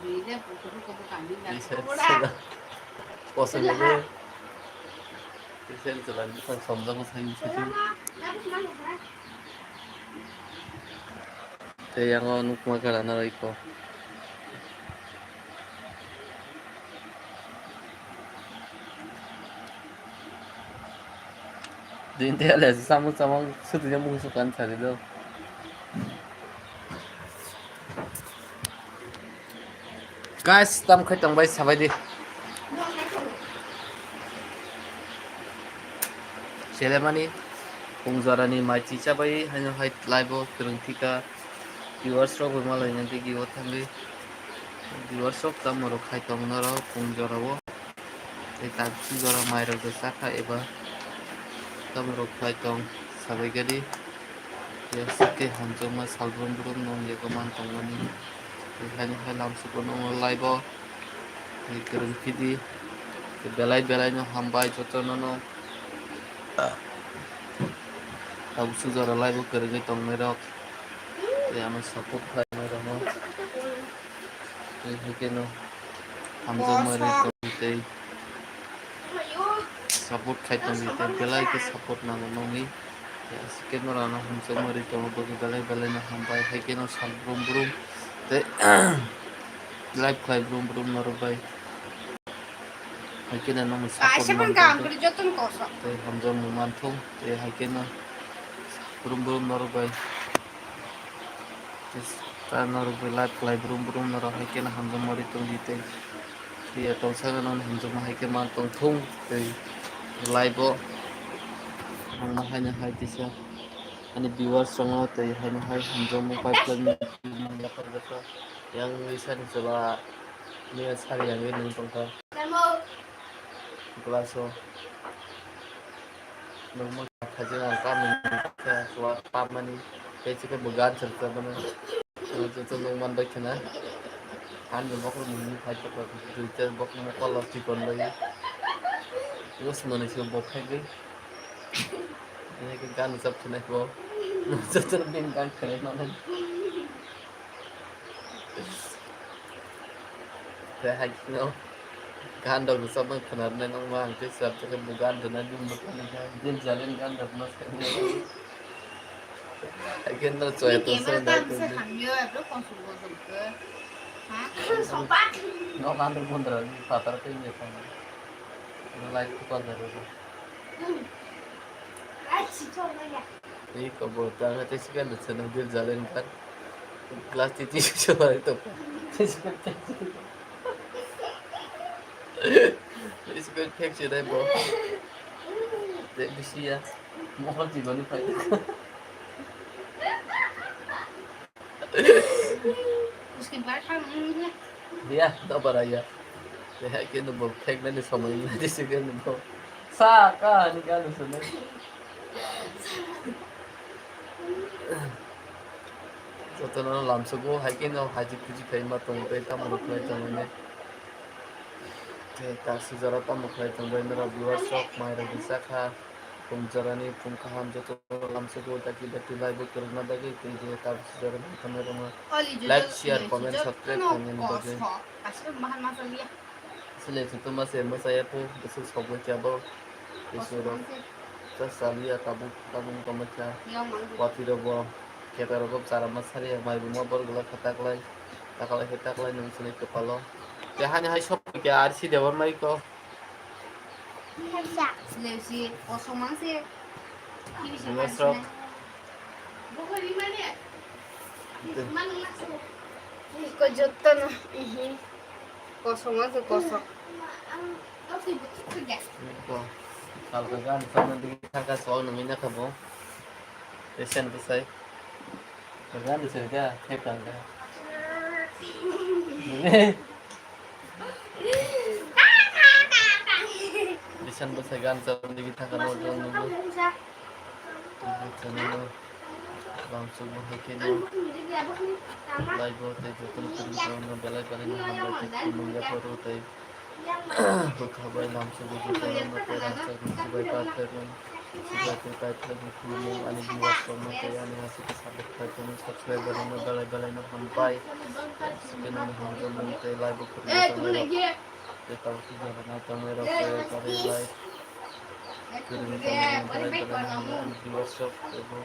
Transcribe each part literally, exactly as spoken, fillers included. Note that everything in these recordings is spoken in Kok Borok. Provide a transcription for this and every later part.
Isen sela. Kosom ini. Isen sela, bwsang somjak bwsang ini. Tei yango nukma gana iko. Din tei ale samung samung sutui mung sukan sari do. Guys, tam khai tong bai sabai di. Selemani, pung jorani mai chicha bai, haino hai live o kwrwng thika. Viewers rok bai malai nang tei gibo thangwi. Viewers rok tamo rok khai tong norok pung jora o. Tei tak jora mai rok bai chakha eba tamo rok khai tong sabai gari. Yes, tei hamjakma salbrum brum nong yago man tongmani. Tei haino hai lamsuko nongo live o. Tei kwrwng phidi. Tei belai belai no hambai jotono no. Tabuk sujaro live o kwrwngwi tongnai rok. Tei ano support khlainai rokno. Tei hwnkhe no hamjakmani tongwi tei support khai tongdi tei belai khe support nango nongni. Tei aswk khe norano hamjakmani tongo bwkhe belai belai no hambai hai khe no sal brum brum tei live khlai brum brum norok bai. Hai khe no nongni support man tongdi tei hamjakmung man thung tei hai khe no brum brum norok bai. Ta norok bai live khlai brum brum norok hai khe no hamjakmani tongdi tei. Phiya tongsa gana hamjakma hai khe man tong thung tei live o ang ma haino hai kisa ani viewers rokno tei haino hai hamjakma pipeline yang wi sani chwla ni sari yang wi nung tongkha glass o. Nungma khaijak ang tamni khe chwla kapmani tei chikhe bo gan chwrwk chwrwk mano. Joto nung manbai khna. Ani bokhorok mung khai tongkha, duita bokhorok mokol o chikon bai. Usmani se bo phegwi. Ani khe gan rwchap khnai bo. Joto bini gan khnai mano. Tei hai kheno gan rok rwchapmani khwnarwknai nokma ang tei swrapjak khe bo gan rwnai bini bwkhani gan, Dil Jalen gan rwkno saimano. Hai kheno chwrai tongsa nai tongdi. Nok andro bondra ni phatar tei ni thangna. Light kupar da rwdi. Tei kobor tangwi tei swkang da chwng Dil Jalen kha. Glass twi twi swk swk bai tongkha. Tei swkang phek se dai bo. Tei bisi ya. Mohor jiboni phai. Uske bar ham, mm, ya. Ya, da bara ya. Ya, khe no bo phek nani somoi nai se khe no bo. Sa ka ni ka no sone. Jotono lamsugo, hai khe no haji puji khai ma tong tei tamo rok khai tong ne. Tei taksi jora tamo khai tong bai nora viewers rok mai rok bwsa kha. Pung jorani pung kaham joto lamsugo daki daki live o kwrwngna bagwi tei je taksi jora nangkha rokno like, share, comment, subscribe khainani bagwi. Sile chutuma se mwchaya phu bwswk sogwi kebo. Isurok ta saliya tabuk tabuk tongma kha. Watwi rok bo keta rok bo chara ma sariya mai buma borok gula kha taklai taklai khe taklai nung sini kwpalo. Tei hani hai sogwi khe R C Debbarma iko. Sile si kosong mang se. Viewers rok. Iko jotono, ihi. Kosong mang se kosong. Iko. Salka gan sama digi thangka so nungwi nakha bo. Esen bwsai. Gan se ga, thep thangka. Lisan bwsai gan chawng digi thangka no, no, no, no. Channel no lamsuk bo hai khe no. Like bo tei joto no kwrwng chawng no belai belai no hambai tei khulumung ya phoro tei. Bwkha bai lamsuk bo joto no tei rangchak ni chibai par tei rwng. Subscribe khe pai khlai di, khulumung ani viewers rokno tei ani hasiki subscribe khlaimung subscriber rokno belai belai no hambai. Chikeno hamjakmung tei like bo khulumung tei tabuk tei jora nai tongmai rok tei like khulumung tei belai belai no hambai ani viewers rok tei bo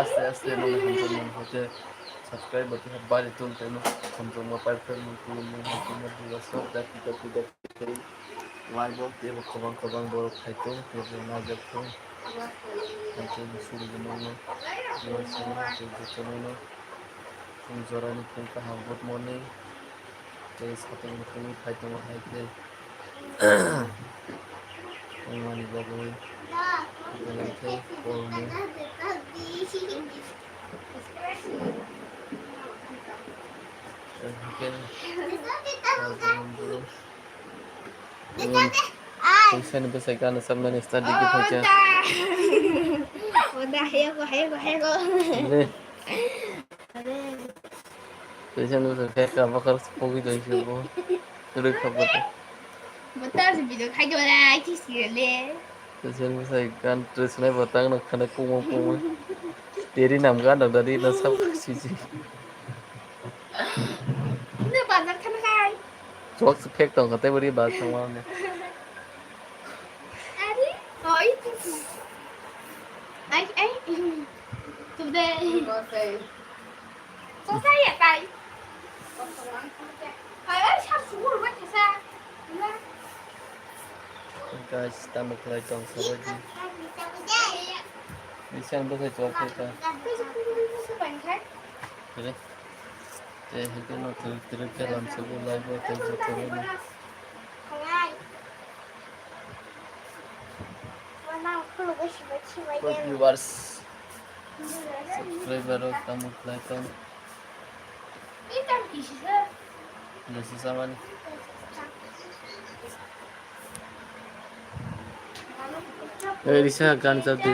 aste aste no hamjakmung hoite subscribe bo tei bari tong tei no hamjakma pai khlai mung khulumung tei viewers rok dati dati dati. Live o teibo kwbang kwbang borok phai tong, teibo naijak tong. Hai khe bo suri bo nangno, bo suri bo jotono no. Phung jorani phung kaham, good morning. Tei satung bo tungwi phai tongo hai khe. Wngmani bagwi belai khe kolomwi. Tei hai khe. Tei sani bwsai gana sabmani start digi phaikha. Oda, hayako, hayako, hayako. Re. Are. Tei sani bwsai khe ka bakar pogwi doi se bo. Rwkha bata. Bata se video khai dora, kisi le. Tei sani bwsai gan dress nai bo tang no khana kungma kungma. Teri nam gan dok dari na sab siji. Nung bazar thangkha. Chwk se phek tong kha tei bwrwi bazar thangma hwnwi. Ari, oi. Ai, ai. Today. Sosa ya kai. Ai, ai, sab sugur bai kasa. Guys, tamo khlai tong sabai di. Bisan bwsai chwk phai kha. Kare. Tei hai khe no twrwk twrwk khe lam sugo live o tei joto no. Viewers, subscriber rok tamo khlai tong. Nasi samani. Ei, Risa, gan chap di.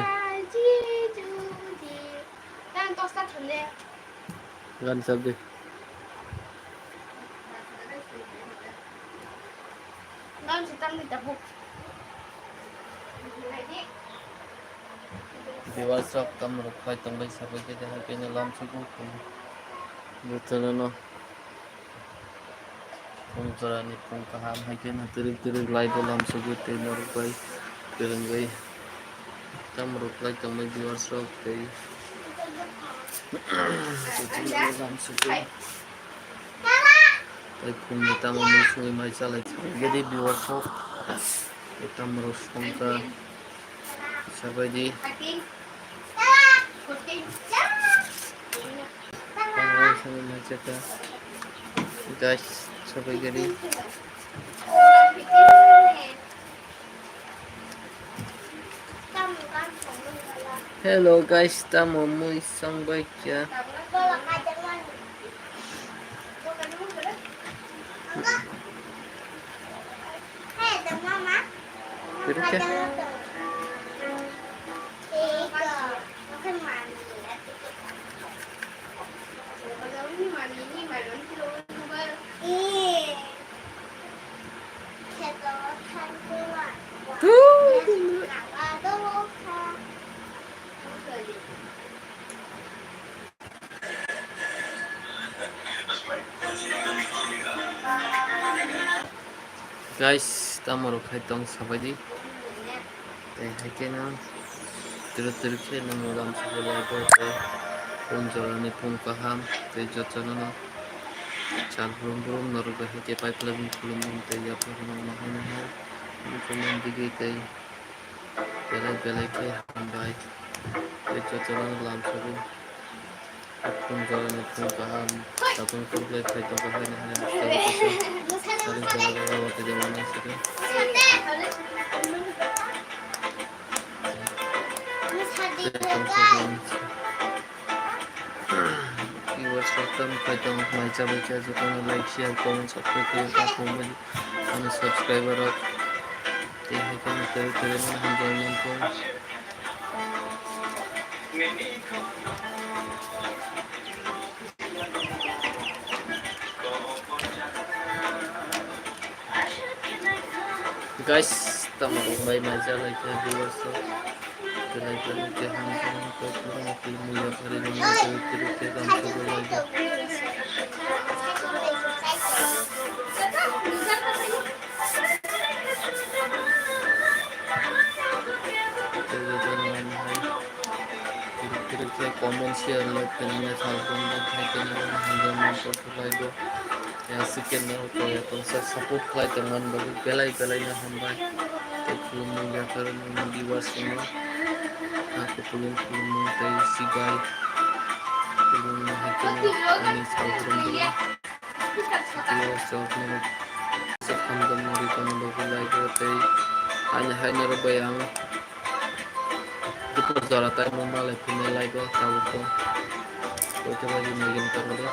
Gan chap di. Viewers rok tamo rok phai tong bai sabai khe de hai khe no lam sugo. Jotono no. Phung jorani phung kaham hai khe no twrwk twrwk live o lam sugo tei norok bai kwrwngwi tamo rok lai tongmani viewers rok tei lam sugo tei phungni tamo mui sungwi mai chalai gedi viewers rok tamo rok songkha. Sabaidi. Guys, sabai gari. Hello guys, tamo mui sangbai kya? Kiri kya? Guys, tamo rok khai tong sabai di. Tei hai khe no twrwk twrwk khe no mulam sujala bo tei phung jorani phung kaham tei jotono no sal brum brum norok bai hai khe pai phlai bini khulumung tei yapharno ma hai no hai. Bini khulumung digwi tei belai belai khe hambai tei jotono lam sogwi. Phung jorani phung kaham, tabuk phung belai phai tongkha haino haino swkang kisa. Sari jora rok rw tei jora nang sidi. Tei tong sidi. Viewers rok tam phai tong, mai chabai kha, jotono like, share, comment, subscribe khe ta phung bai. Ani subscriber rok tei hai khe tei tei mani hamjak mani kho. Guys, Tamo rok bai mai jalai khe viewers rok. Belai belai khe hamjakmani kok no khulumwi yapharwi rwmani kwrwi kwrwi khe gam sogwi lai bo. Tei jotono naina hai kwrwi kwrwi khe comment share like khe nang nai sal tong bo khe khe nang hamjakmani kok lai bo. Ya, second no to ya tongsa support khlai tongmani bagwi belai belai no hambai. Tei khulumung yapharwi nini viewers rokno. Ha, kupulung khulumung tei sibai. Khulumung hai kheno ani salbrumbo. Viewers rokno hamjakmani tongmani bagwi like o tei ani hai norok bai ang. Dipor jora time o malai philai live o tabuk o. Koita baji nai gini tongo de.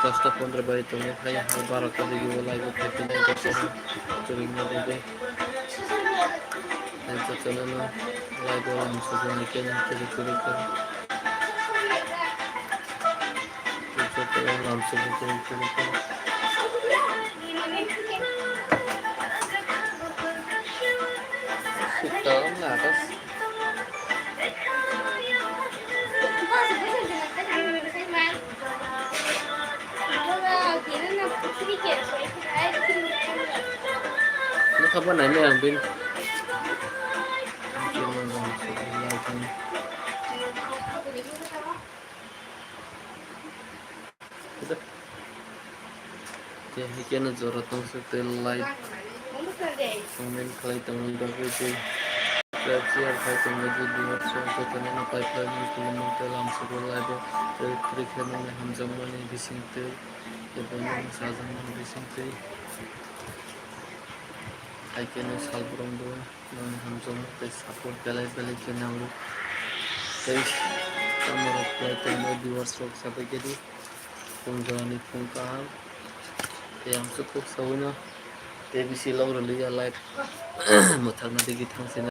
Dosta pondro baji tongo, hai hal barota digi o live o phai philai dosta no. Chubui ma digi. Hai jotono no live o lam sugo hai khe no chubui chubui khe. Jotono lam sugo chubui chubui khe. Sukta na atas. Nokha bo naimai ang bini. Tei hai khe no jora tong suk tei like, comment khlai tongmani bagwi tei share khai tongmani bagwi viewers rok jotono no pai phlai mani khulumung tei lam sugo live o tei kwrwi khe nangni hamjakmani bising tei ebo nang sajakmani bising tei hai khe no salbrumbo. Nini hamjakma tei support belai belai khe nango. Tei tamo rok khlai tongmani viewers rok sabai khe di. Phung jorani phung kaham. Tei ang chukuk saui no. Tei bisi log rwliya live. Mwthangna digi thang sina.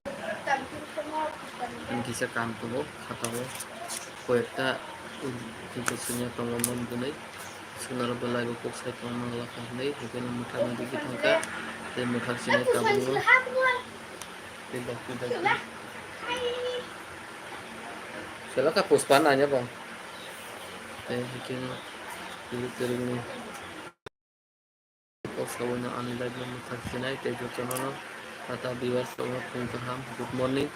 Ang kisa kam tongo, khatao. Koyekta, um, kisa siniya tongo mon bwnwi. Swnaro belai bo kok sai tongma manglakha hinwi, haikhe no mwthangni digi thangkha, tei mwthang sini tabukno tei dakti dakti. Selaka Pushpa naina bo. Tei haikhe no kwrwi kwrwini kok saui no ani live no mwthang sinai tei jotono no tata viewers rokno phung kaham, good morning.